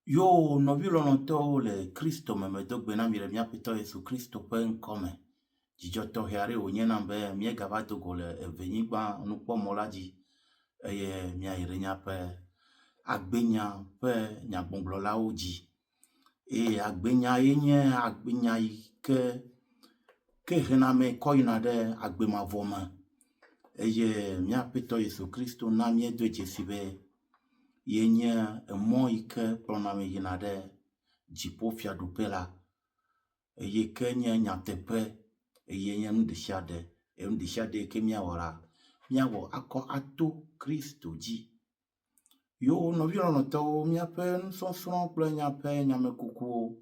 Yo nɔvi lɔlɔ̃tɔwo le Kristo me, medo gbe na mi le mía Aƒetɔ Yesu Kristo ƒe ŋkɔ me. Dzidzɔ tɔxɛ aɖee wònye nam be míegava do go le evenyigba nukpɔmɔ la dzi eye míayi ɖe míaƒe agbenya ƒe nyagbɔgblɔlawo dzi. Eye agbenya ye nye agbenya yi ke ke hena ame kɔ yina ɖe agbe mavɔ me eye mía Aƒetɔ Yesu Kristo na míedo dzesi be ye nye emɔ yi ke kplɔna ame yina ɖe dziƒofiaɖuƒe la. Eye ke nye nyateƒe eye nye nu ɖesiaɖe. Enu ɖesiaɖe yi ke míawɔ la, míawɔ akɔ ato Kristo dzi. Yo nɔvi lɔlɔ̃tɔwo, míaƒe nusɔsrɔ̃ kple míaƒe nyamekukuwo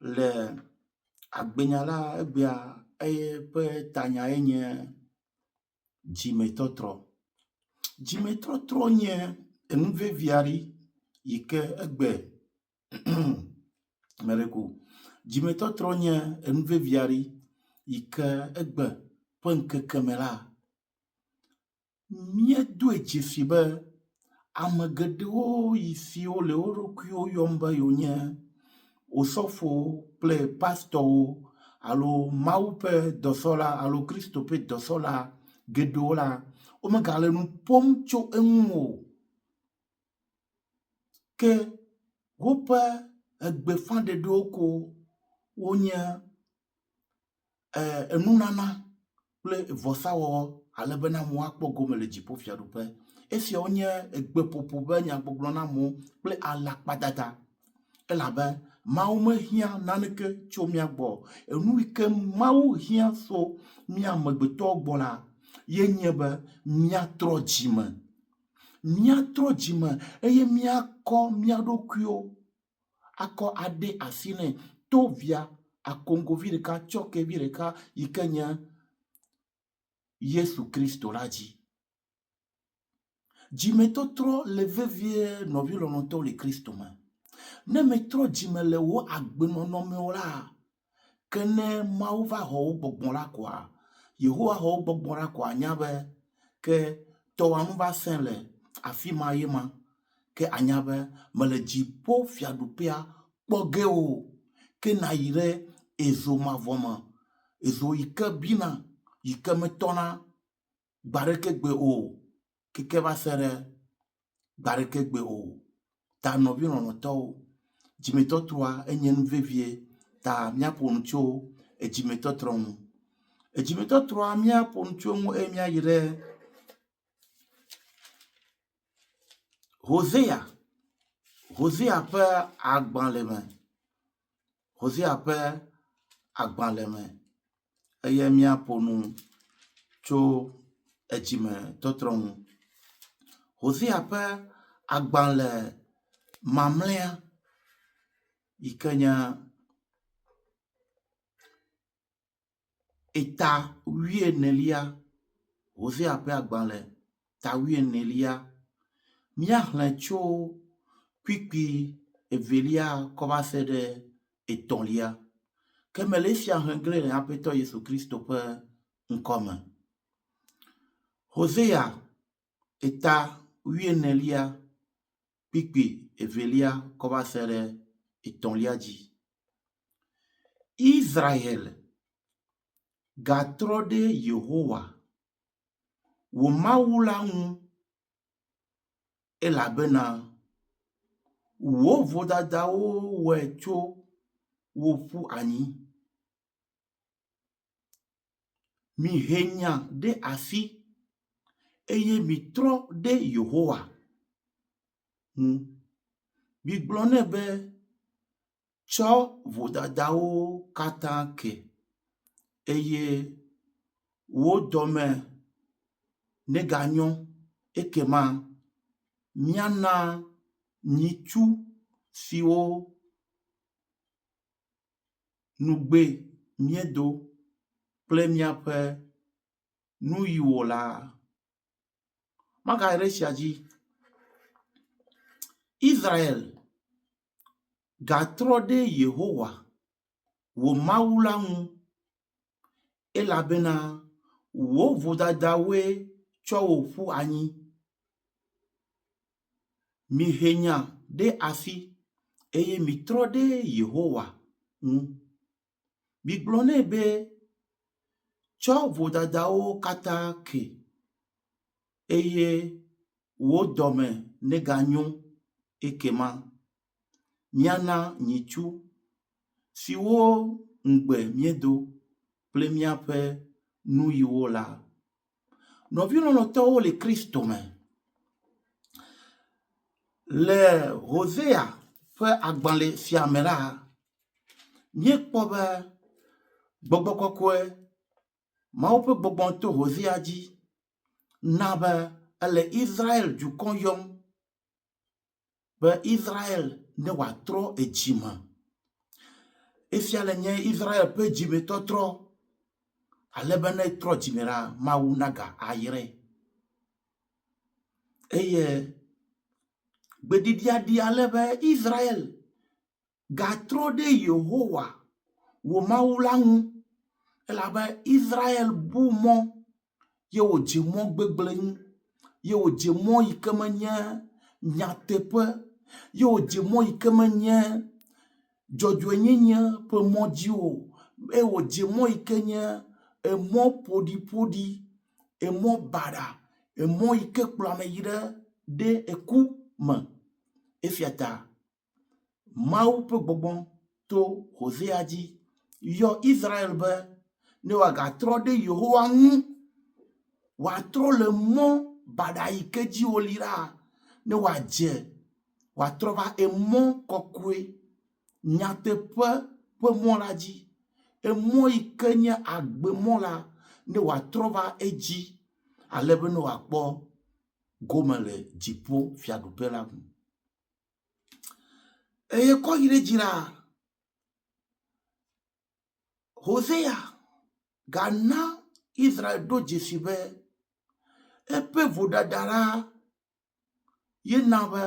le agbenya la egbea eye ƒe tanyae nye dzimetɔtrɔ. Dzimetɔtrɔ nye enu vevi aɖe yi ke egbe meɖe ko. Dzimetɔtrɔ nye enu vevi aɖe yi ke egbe ƒe ŋkeke me la, Míedoe dzesi be ame geɖewo yi siwo le wo ɖokuiwo yɔm be yewonye Osɔfowo kple pastɔwo alo Mawu ƒe dɔsɔla alo Kristo ƒe dɔsɔla geɖewo la, womegale nu ƒom tso eŋu o. Ke woƒe egbeƒãɖeɖewo ko wonye enunana kple vɔsawɔwɔ ale bena amewo akpɔ gome le dziƒofiaɖuƒe. Esiawo nye egbeƒoƒo ƒe nyagbɔgblɔ na amewo kple alakpadada elabe Mawu mehiã naneke tso mía gbɔ o. Enu yi ke Mawu hiã so mía amegbetɔwo gbɔ la ye nye be míatrɔ dzime. Míatrɔ dzime eye míakɔ mía ɖokuiwo akɔ aɖe asi nɛ to via akoŋgovi ɖeka tsɔkevi ɖeka yi ke nye Yesu Kristo la dzi. Dzimetɔtrɔ le vevie nɔvi lɔlɔ̃tɔwo le Kristo me. Ne mètrɔ dzime le wò agbenɔnɔ me o la, ke ne Mawu va xɔ wò gbɔgbɔ la koa, Yehowa xɔ wò gbɔgbɔ la koa, anya be ke tɔwòa nu va sẽ le afi ma ye ma. Ke anya be mele dziƒo fiaɖuƒea kpɔ ge o. Ke nayi ɖe ezo mavɔ me, ezo yi ke bina, yi ke metɔna gbaɖeke gbe o, keke va se ɖe gbaɖeke gbe o. Ta nɔvi lɔlɔ̃tɔwo, dzimetɔtrɔa enye nu vevie ta míaƒo nu tso edzimetɔtrɔ ŋu. Edzimetɔtrɔa míaƒo nu tso eŋu eye míayi ɖe Hosea, Hosea ƒe agbalẽ me. Hosea ƒe agbalẽ me eye míaƒo nu tso edzimetɔtrɔ ŋu. Hosea ƒe agbalẽ mamlɛa yi ke nye Eta wuienelia, Hosea ƒe agbalẽ ta wuienelia. Míaxlẽ tso kpukpui evelia kɔ va se ɖe etɔ̃lia. Ke mele esia xlẽ ge le Aƒetɔ Yesu Kristo ƒe ŋkɔ me. Hosea eta wuienelia kpukpui evelia kɔ va se ɖe etɔ̃lia dzi. Israel gatrɔ ɖe Yehowa, wò Mawu la ŋu elabena wò vodadawo wɔe tso wò ƒu anyi. Mihe nya ɖe asi eye mitrɔ ɖe Yehowa ŋu. Migblɔ nɛ be, Tsɔ vodadawo katã ke, eye wò dɔme neganyɔ. Ekema míana nyitsu siwo nugbe míedo kple míaƒe nuyiwo la. Magayi ɖe esia dzi. Israel gatrɔ ɖe Yehowa, wò Mawu la ŋu, elabena wò vodadawoe tsɔ wò ƒu anyi. Mihe nya ɖe asi. Eye mitrɔ ɖe Yehowa ŋu. Migblɔ nɛ be, Tsɔ vodadawo katã ke, eye wò dɔme neganyo ekema míana nyitsu siwo ŋugbe míedo kple míaƒe nuyiwo la. Nɔvi lɔlɔ̃tɔwo le Kristo me, le Hosea ƒe agbalẽ sia me la, míekpɔ be gbɔgbɔ kɔkɔe, Mawu ƒe gbɔgbɔ to Hosea dzi na be ele Israel dukɔ yɔm be Israel ne wòatrɔ edzi me. Esia le nye Israel ƒe dzimetɔtrɔ ale be ne etrɔ dzime la, Mawu naga ayrae. Eye gbeɖiɖia ɖi ale be Israel Gatrɔ ɖe Yehowa, wò Mawu la ŋu, elabe Israel bu mɔ ye wòdze mɔ gbegblẽ ŋu, ye wòdze mɔ yi ke menye nyateƒe, ye wòdze mɔ yi ke menye dzɔdzɔenyenye ƒe mɔ dzi o, eye wòdze mɔ yi ke nye emɔ ƒoɖiƒoɖi, emɔ baɖa, emɔ yi ke kplɔ ame yi ɖe ɖe eku me. Esia ta Mawu ƒe gbɔgbɔ to Hosea dzi yɔ Israel be ne wòagatrɔ ɖe Yehowa ŋu, wòatrɔ le mɔ baɖa yi ke dzi wòli ɖaa, ne wòadze, wòatrɔ va emɔ kɔkɔe, nyateƒe ƒe mɔ la dzi, emɔ yi ke nye agbemɔ la, ne wòatrɔ va edzi ale be ne wòakpɔ gome le dziƒo fiaɖuƒe la ŋu. Eye kɔ yi ɖe dzi la, Hosea gana Israel ɖo dzesi be eƒe vodada la ye na be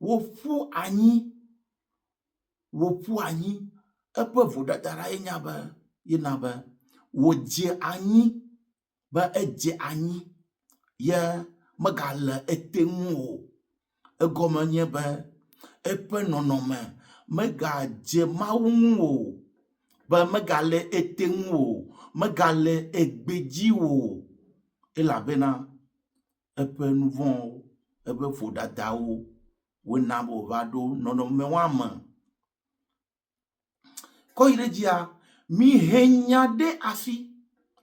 woƒu anyi, woƒu anyi. Eƒe vodada la ye nya be ye na be wòdze anyi be edze anyi ye megale ete ŋu o. Egɔme nye be eƒe nɔnɔme megadze Mawu ŋu o, be megale ete ŋu o, megale egbe dzi o elabena eƒe nu vɔ̃wo, eƒe vodadawo wona be wòva ɖo nɔnɔme ma me. Kɔ yi ɖe dzia, mihe nya ɖe asi.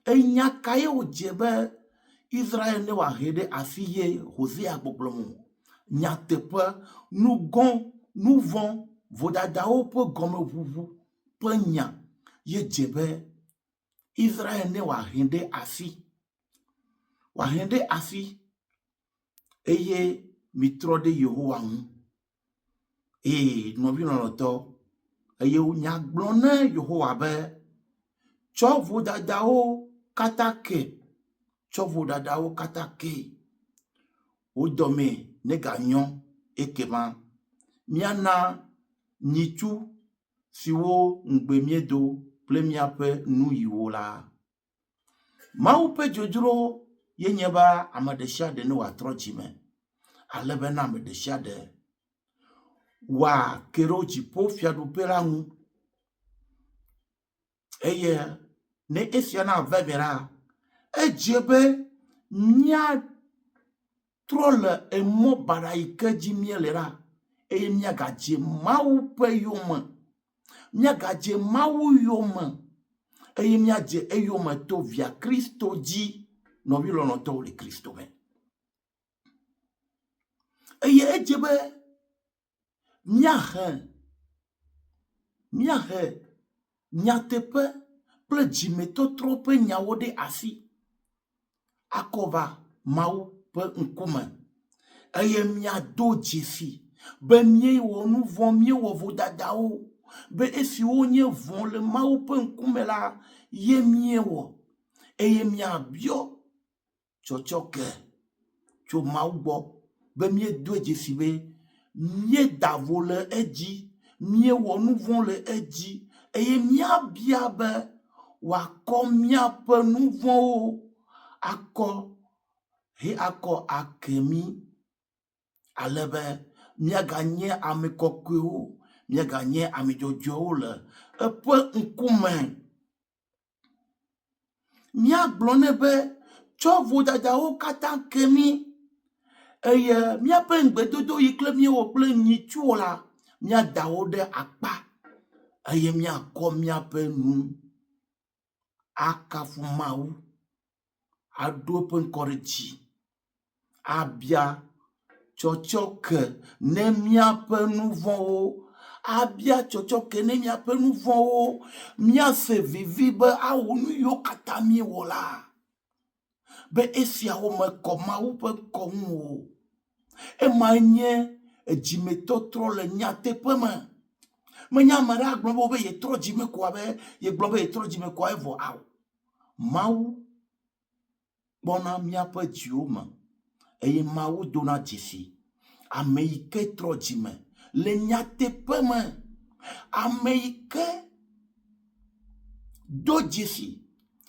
Enya kae wòdze be Israel ne wòahe ɖe asi ye Hosea gbɔgblɔ me? Nyateƒe, nugɔ̃, nuvɔ̃, vodadawo ƒe gɔmeʋuʋu ƒe nya ye dze be Israel ne wòahe ɖe asi. Wòahe ɖe asi eye mitrɔ ɖe Yehowa ŋu. Ee, nɔvi lɔlɔ̃tɔ, eye nya gblɔ na Yehowa be, Tsɔ vodadawo katã ke, tsɔ vodadawo katã ke. Wò dɔmee neganyɔ ekema míana nyitsu siwo ŋugbe míedo kple míaƒe nuyiwo la. Mawu ƒe dzodzro ye nye be ame ɖesiaɖe ne wòatrɔ dzime ale be na ame ɖesiaɖe wòake ɖo dziƒo fiaɖuƒe la ŋu. Eye ne esia nava eme la, edze be míatrɔ le emɔ baɖa yi ke dzi míele la eye míagadze Mawu ƒe yome. Míagadze Mawu yome eye míadze eyome to Via Kristo dzi, nɔvi lɔlɔ̃tɔwo le Kristo me. Eye edze be míahe míahe nyateƒe kple dzimetɔtrɔ ƒe nyawo ɖe asi akɔ va Mawu ƒe ŋkume eye míado dzesi be míewɔ nu vɔ̃, míewɔ vodadawo, be esiwo nye vɔ̃ le Mawu ƒe ŋkume la ye míewɔ eye míabiɔ tsɔtsɔke tso Mawu gbɔ be míedoe dzesi be míeda vo le edzi, míewɔ nu vɔ̃ le edzi eye míabia be wòakɔ míaƒe nu vɔ̃wo akɔ he akɔ ake mí ale be míaganye ame kɔkɔewo, míaganye ame dzɔdzɔewo le eƒe ŋkume. Míagblɔ nɛ be, Tsɔ vodadawo katã ke mí, eye míaƒe ŋugbedodo yi kple míewɔ kple nyitsuwo la, míada wo ɖe akpa eye míakɔ míaƒe nu akafu Mawu, aɖo eƒe ŋkɔ ɖe dzi, abia tsɔtsɔke ne míaƒe nu vɔ̃wo, abia tsɔtsɔke ne míaƒe nu vɔ̃wo, míase vivi be ao nu yiwo katã míewɔ la, be esiawo mekɔ Mawu ƒe ŋkɔ ŋu o. Emae nye edzimetɔtrɔ le nyateƒe me. Menye ame aɖe agblɔ be yetrɔ dzime ko abe yegblɔ be yetrɔ dzime koa evɔ ao. Mawu kpɔna míaƒe dziwo me eye Mawu dona dzesi ame yi ke trɔ dzime le nyateƒe me. Ame yi ke do dzesi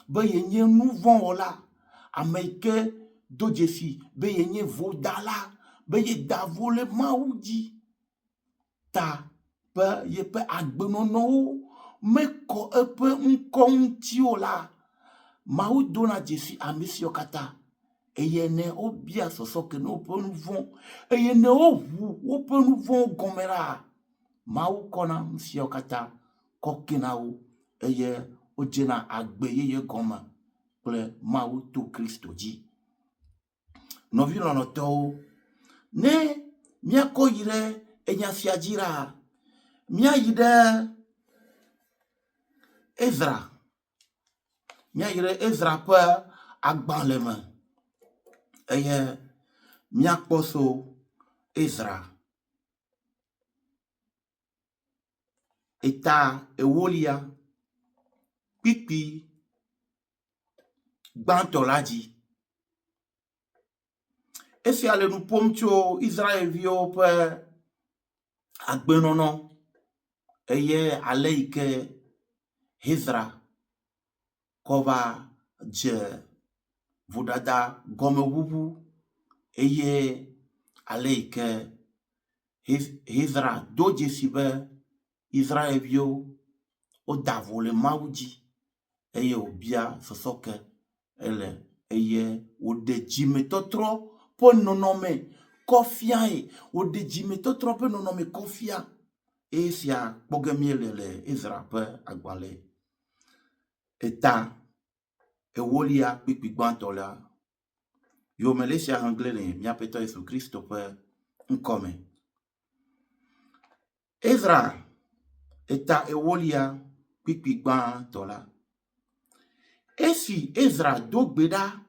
be yenye nu vɔ̃ wɔla, ame yi ke do dzesi be yenye vodala, be yeda vo le Mawu dzi ta be yeƒe agbenɔnɔwo mekɔ eƒe ŋkɔ ŋuti o la, Mawu dona dzesi ame siawo katã eye ne wobia sɔsɔke na woƒe nu vɔ̃ eye ne woʋu woƒe nu vɔ̃wo gɔme la, Mawu kɔna nu siawo katã kɔ kena wo eye wodzena agbe yeye gɔme kple Mawu to Kristo dzi. Nɔvi lɔlɔ̃tɔwo, ne míakɔ yi ɖe enya sia dzi la, míayi ɖe Ezra, míayi ɖe Ezra ƒe agbalẽ me eye míakpɔ so Ezra eta ewolia kpukpui gbãtɔ la dzi. Esia le nu ƒom tso Israelviwo ƒe agbenɔnɔ eye ale yi ke Ezra kɔ va dze vodada gɔmeʋuʋu eye ale yi ke Ezra do dzesi be Israelviwo woda vo le Mawu dzi eye wòbia sɔsɔke ele eye wòɖe dzimetɔtrɔ ƒe nɔnɔme kɔ fiae. Wòɖe dzimetɔtrɔ ƒe nɔnɔme kɔ fia. Eye esia kpɔ ge míele le Ezra ƒe agbalẽ eta ewolia kpukpui gbãtɔ la. Yome le esia xlẽ le mía Aƒetɔ Yesu Kristo ƒe ŋkɔ me. Ezra eta ewolia kpukpui gbãtɔ la. Esi Ezra do gbe ɖa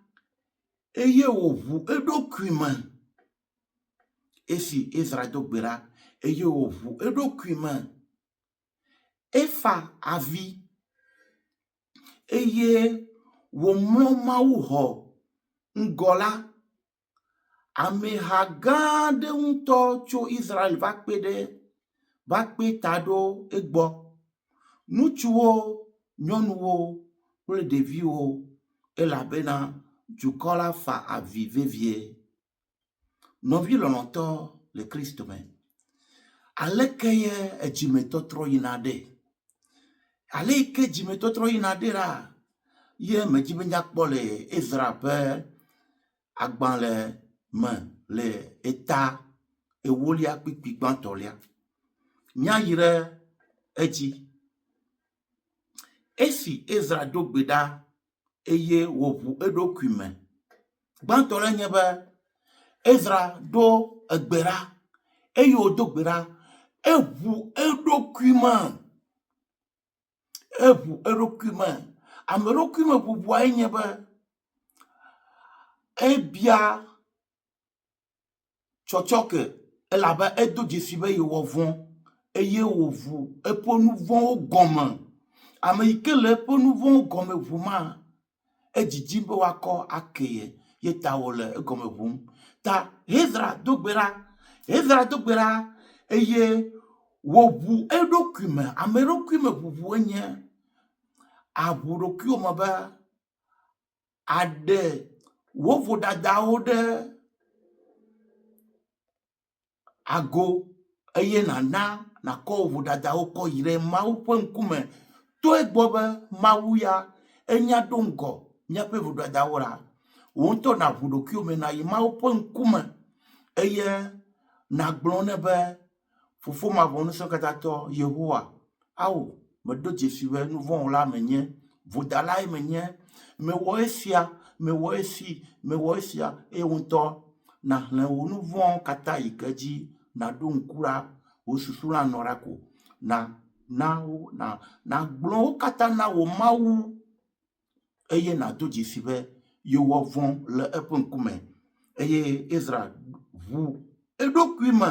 eye wòʋu eɖokui me, esi Ezra do gbe ɖa eye wòʋu eɖokui me, efa avi eye wòmlɔ mawuxɔ ŋgɔ la, Ameha gã aɖe ŋutɔ tso Israel va kpe ɖe va kpe ta ɖo egbɔ. Ŋutsuwo, nyɔnuwo kple ɖeviwo elabena dukɔ la fa avi vevie. Nɔvi lɔlɔ̃tɔ le Kristo me, aleke ye edzimetɔtrɔ yina ɖe? Ale yi ke dzimetɔtrɔ yina ɖe la, ye medzi be míakpɔ le Ezra ƒe agbalẽ me le eta ewolia kpukpui gbãtɔlia. Míayi ɖe edzi. Esi Ezra do gbe ɖa eye wòʋu eɖokui me, gbãtɔ lae nye be Ezra do egbe ɖa eye wòdo gbe ɖa, eʋu eɖokui me. Eʋu eɖokui me. Ame ɖokui me ʋuʋuae nye be ebia tsɔtsɔke elabe edo dzesi be yewɔ vɔ̃ eye wòʋu eƒe nu vɔ̃wo gɔme. Ame yi ke le eƒe nu vɔ̃wo gɔme ʋuma, edzidzim be woakɔ ake ye, ye ta wòle egɔme ʋum. Ta Ezra do gbe ɖa, Ezra do gbe ɖa eye wòʋu eɖokui me. Ame ɖokui me ʋuʋu enye aʋu ɖokuiwò me be aɖe wò vodadawo ɖe ago eye nàna nàkɔ wò vodadawo kɔ yi ɖe Mawu ƒe ŋkume. To egbɔ be Mawu ya enya do ŋgɔ míaƒe vodadawo la, wò ŋutɔ nàʋu ɖokuiwò me nàyi Mawu ƒe ŋkume eye nàgblɔ nɛ be, Fofo mavɔ ŋusẽkatãtɔ, Yehowa, ao, medo dzesi be nuvɔ̃wɔla menye, vodalae menye. Mewɔ esia, mewɔ esi, mewɔ esia, eye wò ŋutɔ nàxlẽ wò nu vɔ̃wo katã yi ke dzi nàɖo ŋku la, wò susu nanɔ ɖa ko. Na, na wo, na, nàgblɔ wo katã na wò Mawu eye nàdo dzesi be yewɔ vɔ̃ le eƒe ŋkume. Eye Ezra ʋu eɖokui me.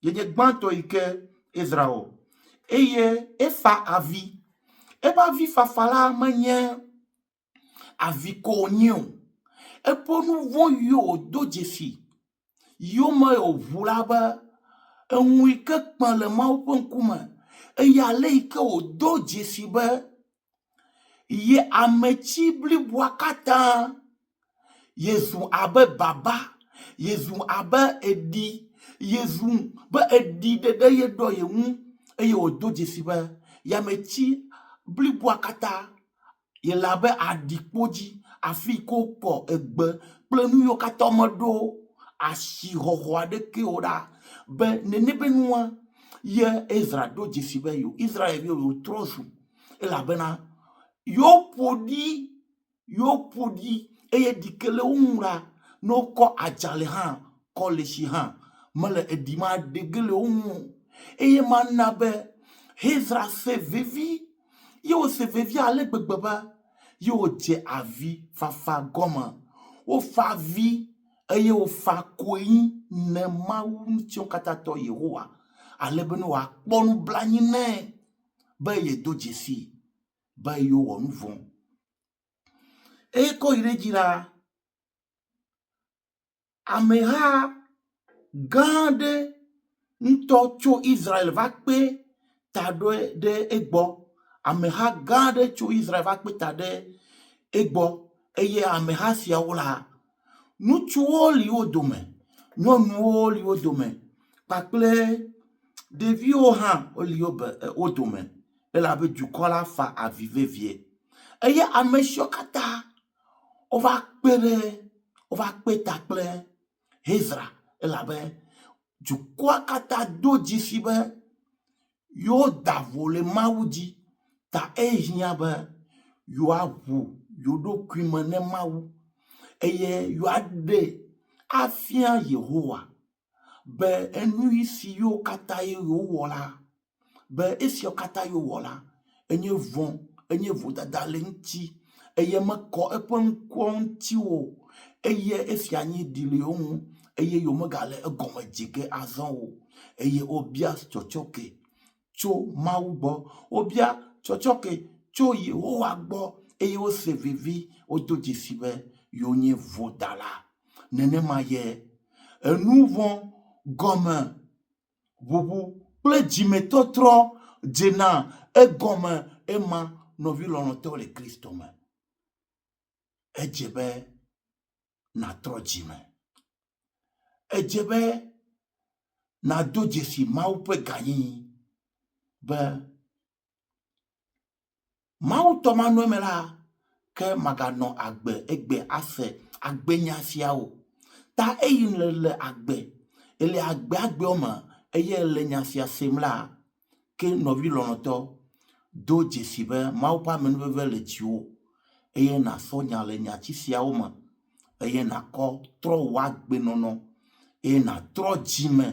Yenye gbãtɔ yi ke Ezra wɔ. Eye efa avi. Eƒe avifafa la menye avi ko wònye o. Eƒe nu vɔ̃ yiwo wòdo dzesi yome wòʋu la be eŋu yi ke kpẽ le Mawu ƒe ŋkume eye ale yi ke wòdo dzesi be ye ametsi bliboa katã yezu abe baba, yezu abe eɖi, yezu be eɖi ɖeɖe ye ɖɔ ye ŋu eye wòdo dzesi be ye ametsi bliboa katã Yele abe aɖikpo dzi, afi yi ke wokɔ egbe kple nu yiwo katã womeɖo asixɔxɔ aɖeke o ɖa. Be nene be nua ye Ezra do dzesi be yewo Israelviwo yewotrɔ zu elabena yewoƒo ɖi, yewoƒo ɖi eye ɖike le wo ŋu la, ne wokɔ adzalɛ hã kɔ le tsi hã mele eɖi ma ɖe ge le wo ŋu o. Eye mana be Ezra se vevi Ye wose vevi ale gbegbe be ye wodze avi fafa gɔme. Wofa avi eye wofa konyi ne Mawu Ŋusẽkatãtɔ Yehowa ale be ne wòakpɔ nublanui nɛ be yedo dzesii be yewɔ nu vɔ̃. Eye kɔ yi ɖe edzi la, Ameha gã aɖe ŋutɔ tso Israel va kpe ta ɖo ɖe egbɔ. Ameha gã aɖe tso Israel va kpe ta ɖe egbɔ eye ameha siawo la, ŋutsuwo li wo dome, nyɔnuwo li wo dome kpakple ɖeviwo hã woli wo be wo dome elabe dukɔ la fa avi vevie eye ame siwo katã Wova kpe ɖe, wova kpe ta kple Ezra elabe dukɔa katã do dzesi be yewoda vo le Mawu dzi ta ehiã be yewoaʋu yewo ɖokui me ne Mawu eye yewoaɖe afia Yehowa be enu si yewo katã yewowɔ la, be esiawo katã yewɔ la, enye vɔ̃, enye vodada le eŋuti eye mekɔ eƒe ŋkɔ ŋuti o eye esia nyi ɖi le yewo ŋu eye yewomegale egɔme dze ge azɔ o. Eye wobia tsɔtsɔke tso Mawu gbɔ. Wobia tsɔtsɔke tso Yehowa gbɔ eye wose vivi, wodo dzesi be yewonye vodala. Nenema ye enuvɔ̃ gɔme Ʋuʋu kple dzimetɔtrɔ dzena egɔme ema nɔvi lɔlɔ̃tɔ le Kristo me. Edze be nàtrɔ dzime. Edze be nàdo dzesi Mawu ƒe gãnyenye be Mawu tɔ manɔ eme la, ke maganɔ agbe egbe ase agbenya sia o. Ta eyi nèle agbe, èle agbe agbeɔ me eye èle nya sia sem la, ke nɔvi lɔlɔ̃tɔ, do dzesi be Mawu ƒe amenuveve le dziwò eye nàsɔ nya le nyati siawo me eye nàkɔ trɔ wò agbenɔnɔ eye nàtrɔ dzime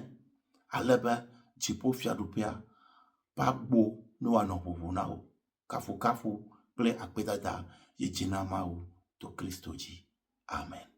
ale be dziƒofiaɖuƒea ƒe agbo ne wòanɔ ʋuʋu na wò. Kafukafu kple akpedada ye dze na Mawu to Kristo dzi. Amen.